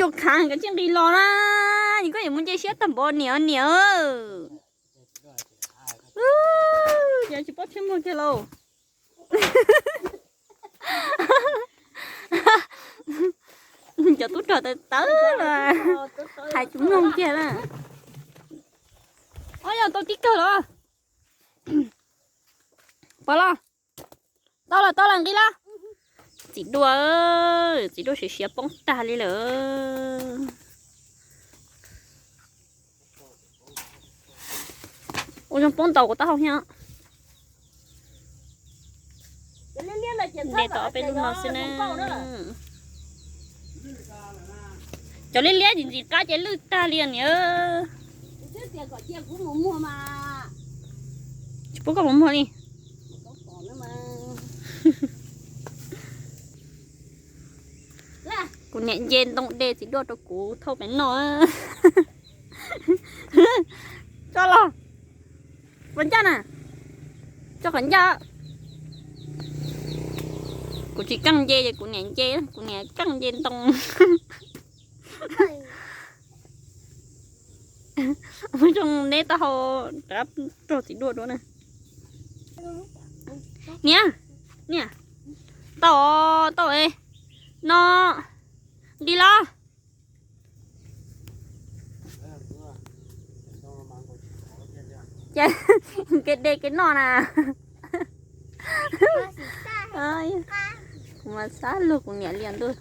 Cua khav koj tsis nqis los na, koj yuav mus nce siab tag npaum niam niam. Ces tsis paub tsheej muag kiag lauj. Cov tub rog tawv tawv los hais tsis mloog kiag na. Ob, yog tau tib kawg los. Pom los. Tau los, tau los, nqis los. Txiv duaj, txiv duaj siav siav poob tag li lawm. Ua zoo poob ntaus kuv taub hau thiab. Ntes tau ob peb lub no xwb na. Cov liab liab ntxim ntxim qab ces lwj tag li niam. Tsis pub koj mus muag li. Kuv niam nce ntoo de txiv duaj rau kuv thauj pem no. Tso los. Qhov ncaj na. Tso qhov ncaj. Kuv tsis keej nce ces kuv niam nce, kuv niam keej nce ntoo. Ua zoo neb taub hau rov rau txiv duaj dua na. Niam, niam, tau, tau no, nqis los. Ces kev de kev noj na. Kuv mas xav luag kuv niam li ntuj.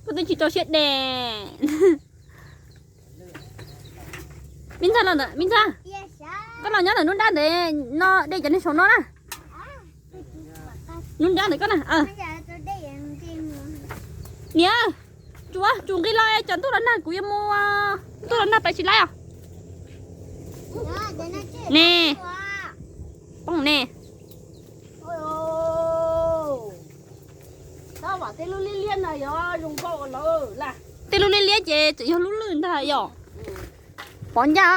Koj twb tsis rau siab de. Me ntxhais los ntawm, me ntxhais, koj los nyob ntawm nruab nrab ntawd no, de cov niag saum no na. Nruab nrab ntawd koj na. Niam, tsuas, tsuas nqis los, tsam ntuj los nag kuv yuav mus, ntuj los nag pais tsis laib os. Ne, poob ne. Tej lub liab liab ces tseem yog lub lwj ntag yom. Pov ncaj.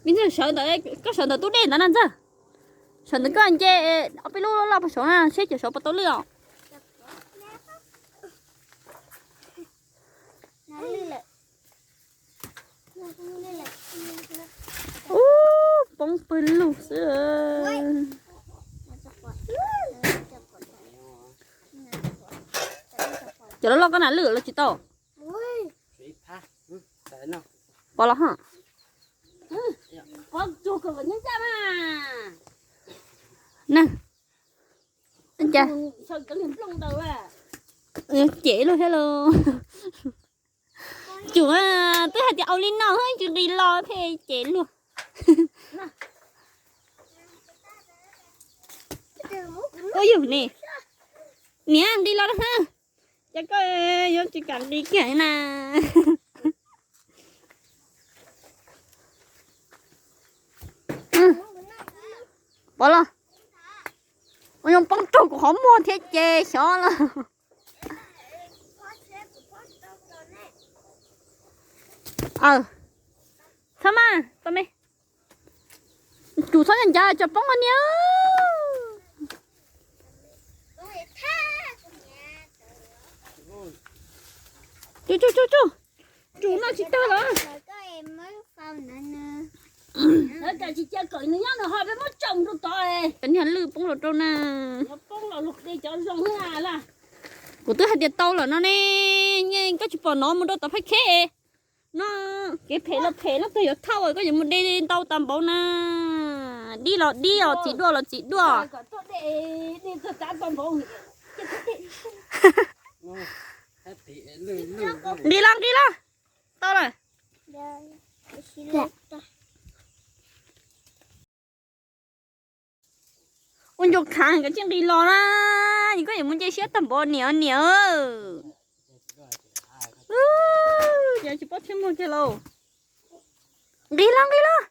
Me ntxhais sawv ntawm, koj sawv ntawm tub dej ntawd na ntxawg. Sawv ntawm koj nce ob peb lub loj puag saud na, seb cov saud puas tau lwj os. Ub, poob pawg lug xwb. Cov loj loj koj na lwj los tsis tau. Pov los ho. Na, cas cem luag thiab los. Tsum, twb hais tias au li no tsis nqis los phem cem luag. Ua yus ne, niam nqis los na. Cas koj yuav tsis kam nqis kiag na. Pov los. Ua zoo poob raug kuv qhov muag thiab ces xyov los. Txhob mas, tau me. Tsum txhob ncav ncav tsam poob os niam. Tsum, tsum, tsum, tsum. Tsum no tsis tag los. Cov niag lwj poob los rau na. Kuv twb hais tias tau lawm no ne, koj tsis pom no mus rau tom phab kheb. No, kev phem los phem, leej twg yuav thauj, koj yuav mus de ntau tas npaum na. Dib los dib os, txiv duaj los txiv duaj. Nqis los, nqis los. Tau lawm. Ua ncua khav koj tsis nqis los na, koj yuav mus nce siab tag npaum niam niam. Ces tsis paub tsheej muag kiag lauj. Nqis los, nqis los.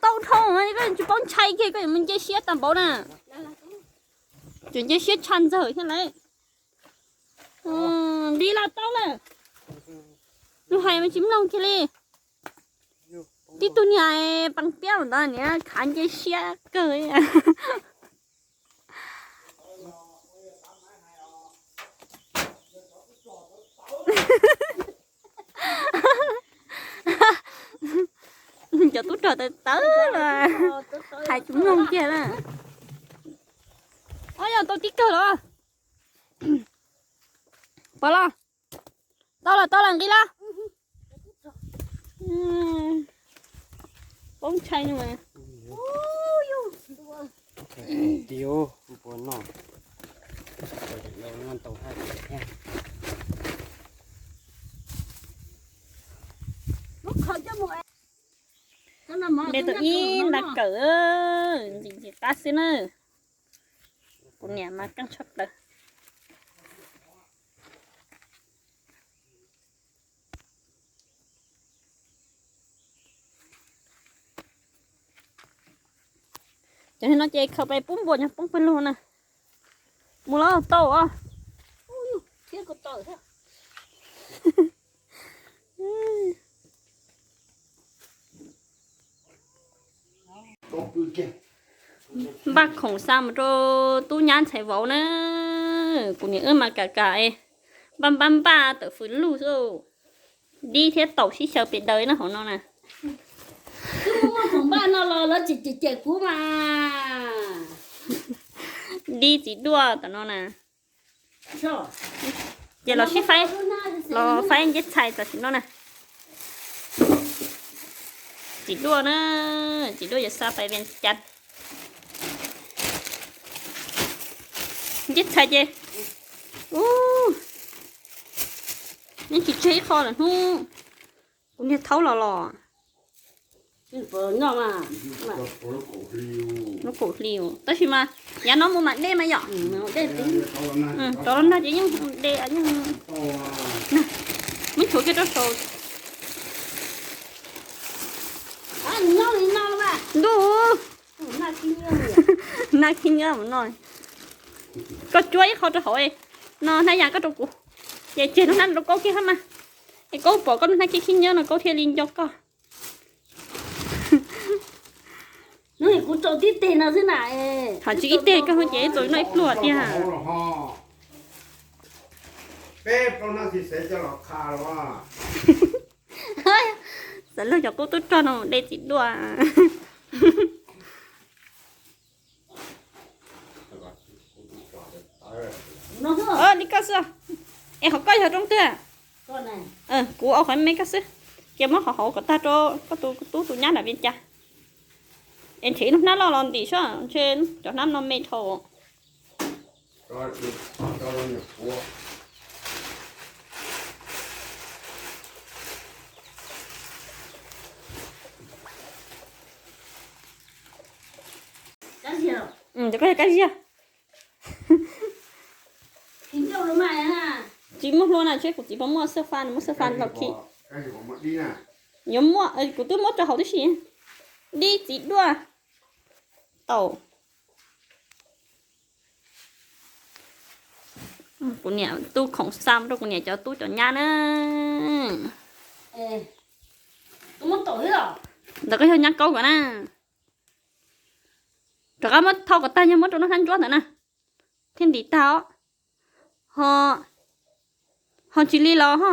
Tau dhau, koj tsis paub ntshai kiag, koj yuav mus nce siab tag npaum na. Tseem nce siab tshaj ntxawg thiab lauj. Nqis los tau lawm. Luag hais mas tsis mloog kiag li. Tib tug niag paj piab ntawd niag khav nce siab kawg. Cov tub rog tawv tawv los hais tsis mloog kiag na. Ob, yog tau tib kawg los. Pom los? Tau los, tau los, nqis los. Poob tshai no mas. Nte tau ib nta kawm, ntxim ntxim qab xwb na. Kuv niam mas keej tshaj plaws. Cov no ces khaws pais pub npua nyog poob pawg lug na. Mus los tau os. Npaj khoom xa mus rau tub nyab ntxhais vauv na. Kuv niam wb mas kam kam, npaj npaj npaj tawm fws lug xwb. Dib thiab taum sib xyaw pes daws na hauv no na. Twb muaj khoom npaj no los lawv tseem cem cem kuv mas. Dib txiv duaj tom no na. Ces los sib faib, los faib nceb txhais tam sim no na. Txiv duaj na, txiv duaj yuav xa pais Vias Cas. Nceb txhais ces, ub, yeej tsis tseg ib qho lawm hnub. Kuv niag thaub los los. Lub kaum hli, tab sis mas yav no mus mam de mas yom. Rov los nag ces yeej de yeej. Muab tshuav kiag rau saum ntuj. Nag khib nyiab mus no. Koj cuab ib qho rau hauv no, hnab yas koj rau kuv, ces tseg lub hnab rau Kaub kiag hab mas. Es Kaub pom koj lub hnab khib khib nyiab no Kaub thiaj li nco koj. Kuv rau tib teg no xwb na. Hos tsis ib teg koj ces txaus noj ib pluag tiag. Xav luag cov qub tub rog no de txiv duaj. Li koj xwb. Es qhov koj yog rooj twg? Kuv au qhov me koj xwb. Ces muab qhov hauv kom tag rau koj tus tub tus nyab nram Vias Cas. Es nrhiav ib lub hnab loj los ntim saib, ntshe cov hnab no me dhau. Cov koj yog kab ziag. Tsis muaj hlua na, tsis kuv txiv puas muaj xab fas, nws muaj xab fas los khi. Yuav muaj, kuv twb muab rau hauv tib si. Dib txiv duaj, taum. Kuv niam tu khoom xa rau kuv niam cov tub cov nyab na. Ntawd koj yog nyab Kaub kom na. Rov qab muab thau kom tag, yog muab rau lub hnab ntsuab ntawd na, thiaj ntim tag os. Ho, ho tsis li los ho.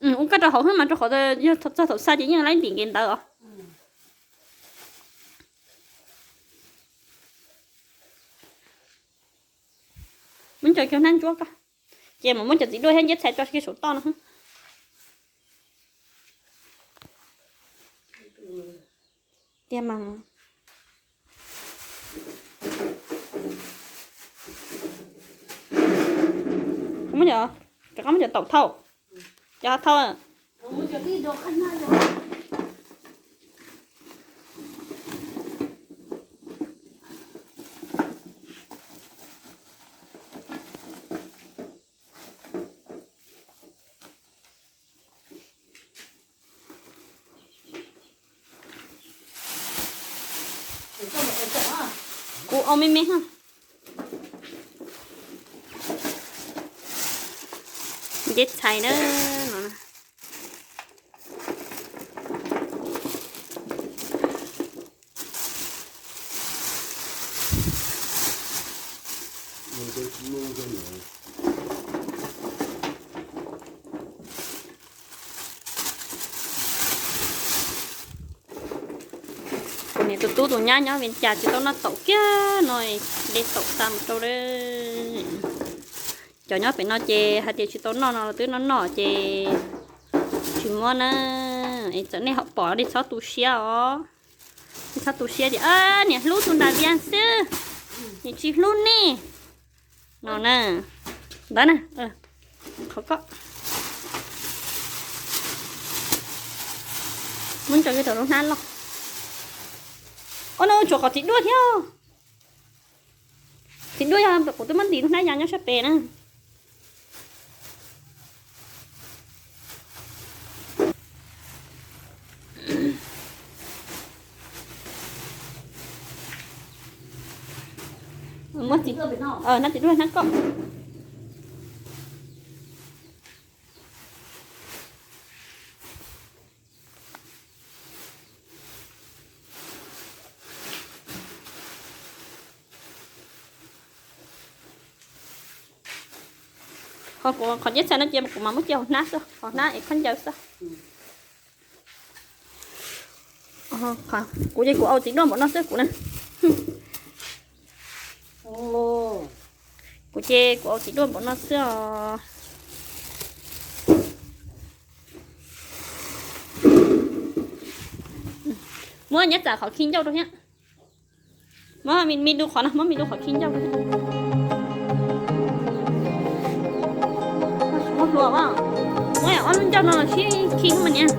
Ua koj rau hauv xwb mas, rau qhov yog txog thaum xa ces yeej laib ntim nkev ntawd os. Muab cov kiag hnab ntsuab koj, ces mam muab cov txiv duaj thiab nceb txhais tso kiag saum toj no. Tiag mas. Muab cov, rov qab muab cov taum thau, cov thau. Kuv ua me me ha. Nceb txhais na no. Tus tub tus nyab nyob Vias Cas tsis tau noj taum kiag no, de taum xa mus rau lawm. Cov nyob pem no ces hais tias tsis tau noj no los twb noj noj ces tsis muab na. Es txawm nej ho pom nej txhob tu siab os. Nej txhob tu siab tias niam hlub tus nram Vias xwb, niam tsis hlub nej no na. Ntawd na, qhov ko muab ntsaws kiag rau lub hnab loj. Ua no tshuav qhov txiv duaj thiab. Txiv duaj yog kuv twb muab ntim lub hnab ya nyob sab pem na. Hnab txiv duaj hnab koj. Qhov nceb txhais no ces kuv mam muab cia hauv hnab xwb, hauv hnab es khaub ncaws xwb. Kuv ces kuv au txiv duaj npaum no xwb kuv na. Kuv ces kuv au txiv duaj npaum no xwb os. Muab nyob tsam qhov khi ncauj rau thiab. Muab me du qhov no, muab me du qhov khi ncauj rau thiab. Muab hlua, muab ob lub ncauj no los sib khi mas niam.